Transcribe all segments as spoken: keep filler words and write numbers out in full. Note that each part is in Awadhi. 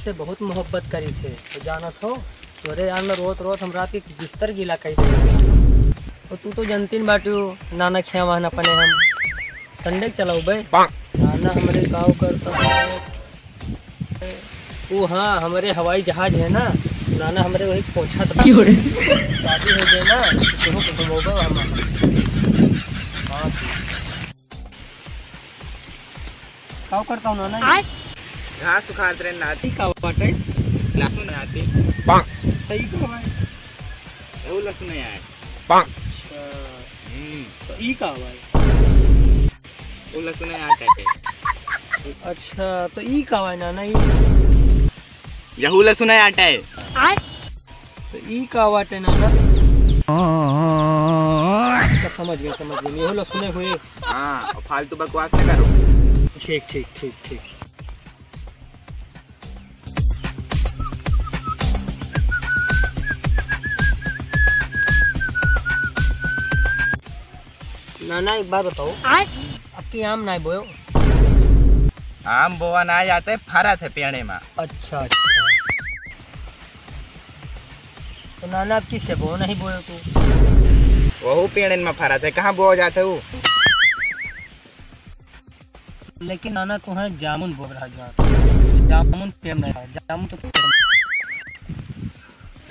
से बहुत मोहब्बत करी थे। तो जानत हो, तोरे यार में रोत रोत हम रात के बिस्तर गीला कई दे। तो तू तो जनतीन बाटू, नाना खिया वहन अपने हम संडे के चलाऊ बे। नाना हमरे गाँव करता है। ओ हाँ, हमरे हवाई जहाज है ना, नाना हमरे वही पोंछत बा। क्यों रे? शादी हो जाए ना, तो तुमको घुमाऊंगा हम। हाँ जी। का करता हूँ नाना? आय? घास उखाड़त रहे नाती। का बाटे? लहसुन आती। सही तो है। वो लहसुन है। अच्छा। हम्म। तो ई का भाई? वो लहसुन है आटा है। अच्छा, तो ई का भाई नाना ई? यहू लहसुन है आटा है। तो ई का बाटे नाना? अच्छा, समझ गए, समझ गए। यहू लहसुन है हुए। हाँ, और फालतू बकवास ना करो। ठीक, ठीक, ठीक, ठीक। नाना, एक बात बताओ। आय? अब की आम ना बोयो? आम बोआ ना जाते, फरत है पेड़े में। अच्छा, अच्छा। तो नाना, अब किसे बो नहीं बोयो तू? वहू पेड़न में फरत है, कहाँ बोआ जाते वो? लेकिन नाना, तुहें जामुन बोग रहा जा। जामुन पेड़ में रहा, जामुन तो पेड़ में।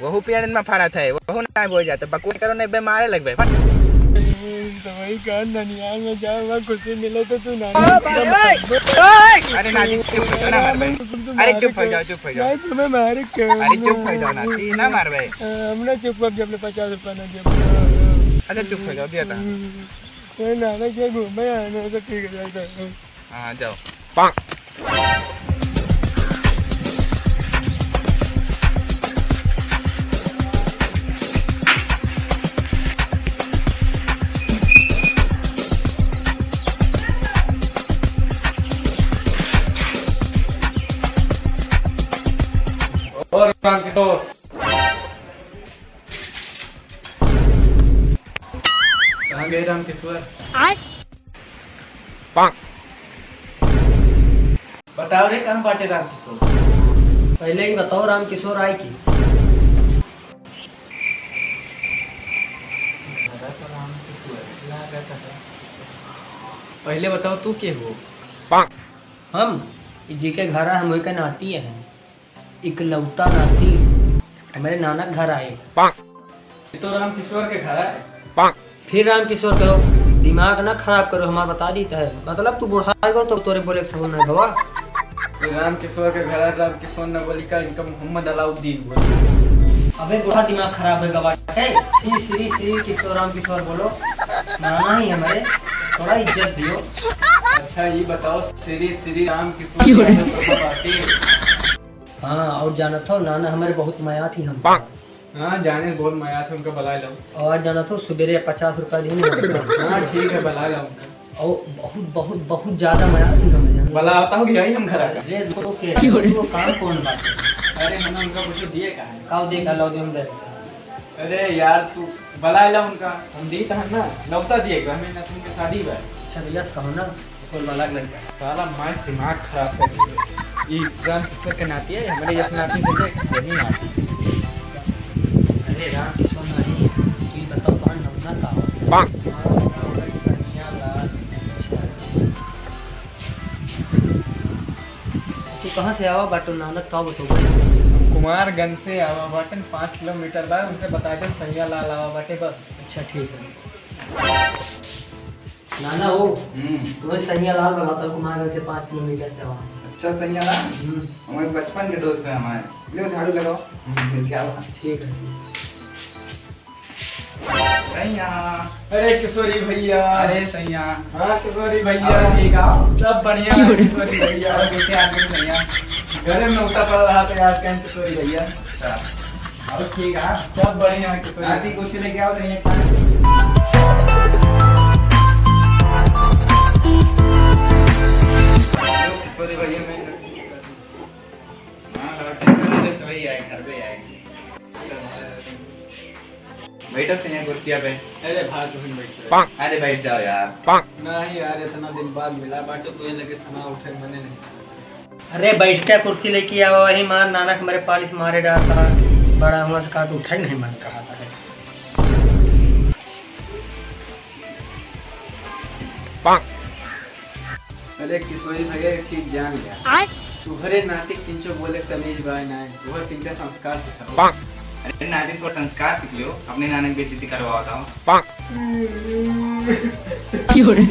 वहू पेड़ में फरत है, वहू ना बोए जाते। बकवास करो, नहीं बे मारे लगबे। फट। तो वही कहा, ननियाल में जाओ, वहाँ खुशी मिले तो तू नाना। अरे नानी, चुप हो जाओ, ना मारबे। अरे चुप हो जाओ, चुप हो जाओ। नहीं, तुम्हें मारे क्यों? अरे चुप हो जाओ नानी, ना मारबे। हम ना चुप, अब जब ले पचास रुपया ना दिया। अच्छा चुप हो जाओ, दिया था। ए, नाना के घूमे आने तो ठीक रहता है। हाँ, जाओ। और राम किशोर। कहाँ गए रामकिशोर? आय। बताओ रे, कहाँ बाटे रामकिशोर? पहले ही बताओ, रामकिशोर आए की? घर पर रामकिशोर लागत है। पहले बताओ, तू के हो? हम जी के घर है, हम वही का नाती है। इकलौता नाती हमरे नाना के घर आए। ये तो रामकिशोर के घर है। फिर रामकिशोर करो, दिमाग ना खराब करो, हमार बता दी तो है। मतलब तू बुढ़ा गो तो तोरे बोले के सहूर नहीं भवा। ये रामकिशोर के घर है, रामकिशोर न बोली का, इनका मोहम्मद अलाउद्दीन बोली। अबे बूढ़ा दिमाग खराब है गवा। ए, श्री, श्री, श्री किशोर रामकिशोर बोलो। नाना ही हमारे, थोड़ा इज्जत दियो। अच्छा, ये बताओ, श्री, श्री रामकिशोर क्यों रे? यादव कहाँ बाटे? हाँ, और जानत हो, नाना हमरे बहुत मया थी हमका। हाँ, जाने बहुत मया थी, उनका बुलाए लो। और जानत हो, सुबेरे पचास रुपया दी हमका। हाँ, ठीक है, बुलाए लो उनका। और बहुत, बहुत, बहुत ज्यादा मया थी हमें, जानत हो। बुलाता हूँ कि यही हम घर आ जाए। अरे, रुको के, क्यों रे? रुको, काम कौन बात है? अरे, हम उनका कुछ दिए कहाँ है? काव दे का लो, दे हम दे। अरे यार, तू बुलाए ला उनका, हम दी तहन ना, लौटा दिए, घर में नतनी के शादी बा। अच्छा, भैया से कहो ना। कोई अलग लड़का। साला मार दिमाग खराब कर दिए। ई राम किशोर के नाती है, हमरे जैसे नाती बोले, वही नाती। अरे राम किशोर नहीं, तू ही बताओ, कौन नमूना का हो? अच्छा, अच्छा। तू कहाँ से आवा बाटो नानक, का बतौबे? हम कुमारगंज से आवा बाटन, पाँच किलोमीटर बा, उनसे बता दो सैया लाल आवा बाटे बस। अच्छा, ठीक है। नाना हो, हम्म। तुम्हें सैया लाल बुलाता है, कुमारगंज से पाँच किलोमीटर से आवा। अच्छा, सैया लाल? हम्म। हमारे बचपन के दोस्त हैं हमारे। लो, झाड़ू लगाओ। हम्म, क्या हुआ? ठीक है। सैया। अरे किशोरी भैया। अरे सैया। हाँ किशोरी भैया। और ठीक आओ। सब बढ़िया है किशोरी भैया। और कैसे आदमी सैया? घर में उठा पड़ा रहा तो यार कहीं किशोरी भैया। अच्छा। और ठीक है, सब बढ़िया है किशोरी। आप ही कुछ लेके आओ तो ये किशोरी भैया मैं हाँ, लौटे, चलो, चलो, वही आए, घर पे आए। बैठो सैया कुर्सिया पे। अरे भाग, तुम बैठ रहे। अरे बैठ जाओ यार। नहीं यार, इतना दिन बाद मिला बाटो, तो ये लगे सना उठे, मने नहीं। अरे बैठते कुर्सी लेके आवा, वही मार नानक हमरे पालिश मारे डालता। बड़ा हुआ से कहा तो उठा ही नहीं मन कहा था। अरे किशोरी भैया, एक चीज जान लिया। आय? तुहरे नाती के तिनचो बोले तमीज बा नाय, तुहर तिनका संस्कार सिखाओ। अरे नाती को संस्कार सीख लियो, अपने नाना की बेइज्जती करवाओ था। क्यों रे?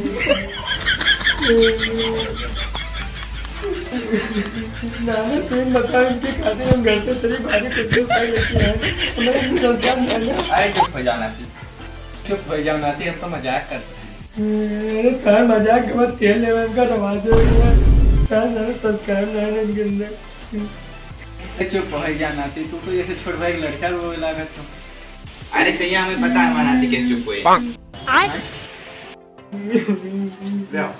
नाना, तुम बताओ, इनके खातिर हम घर से इतनी भारी कुछ नहीं लेके आए। हमें इनकी संस्कार नहीं है। अरे चुप हो जाओ नाती, चुप हो जाओ नाती, हम तो मजाक करते हैं। अरे, तार मजाक के बाद तेल लेवे का रवाज हो गया। तार सारे संस्कार ना है इनके अंदर। अरे, चुप हो जा नाती, तू तो जैसे छोट भाई के लड़का रोवे लागत हो। अरे, सही हमें पता है, हमारा नाती कैसे चुप हुए। आय? ले आओ।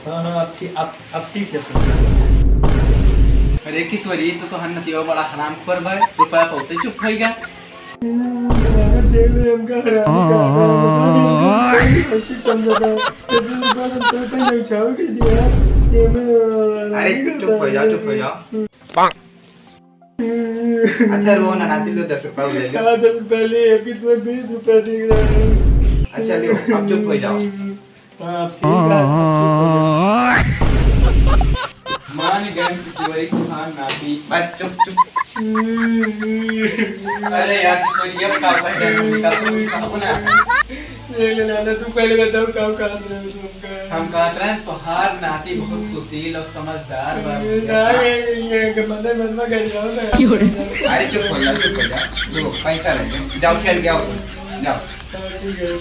हाँ, हाँ, अब ठीक, अब, अब ठीक है। अरे किशोरी, तू तो हन नतिया बड़ा हरामखोर बा, रुपया पावते चुप हो गया। अरे देख ले, हमका हरामी कहा था, गलती समझा था। तो फिर बाद हम तो इतना नहीं चाहू के दिया, ये मैं अरे चुप हो जाओ, चुप हो जाओ। अच्छा, रो ना, नाती लो, दस रुपया ले लो। हाँ, दस रुपया ले, अभी तो बीस रुपया दे रहा है। अच्छा, लो, अब चुप हो जाओ। हाँ, ठीक है। मान गए किशोरी तुहार नाती। बस चुप, चुप। अरे यार, किशोरी, अब का बचा है? निकाल, निकाल, निकाल ना। ये ले, ले, ले, तू पहले बताओ, का, का, हम कहत रहे, तोहार नाती बहुत सुशील और समझदार बा। ये ना, ये, ये, ये, मतलब, मतलब, कर जाओ ना। क्यों रे? अरे, चुप हो जा, चुप हो जा। लो, पैसा ले, जाओ, खेल के आओ, जाओ। हाँ, ठीक है।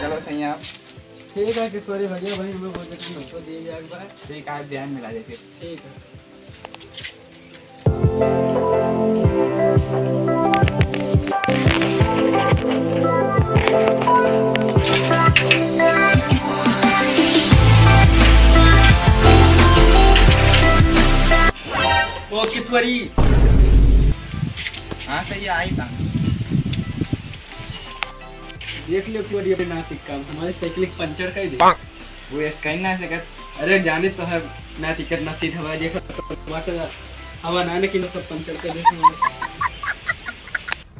चलो, सही है आप। ठीक है, किशोरी भैया, भाई, हमें बहुत अच्छा मौका दिया जाए एक बार। ठीक है, ध्यान में ला जाइए। ठीक है। ओ किशोरी। हाँ, सही है, आई था। देख ले, किशोरी, अपने नाती का काम, हमारी साइकिल पंचर कर दे। वो ऐसे कहीं ना सकत। अरे जाने तो है ना, टिकट ना सीट हवा, देखो तो टमाटर हवा ना, लेकिन सब पंचर कर देते हैं।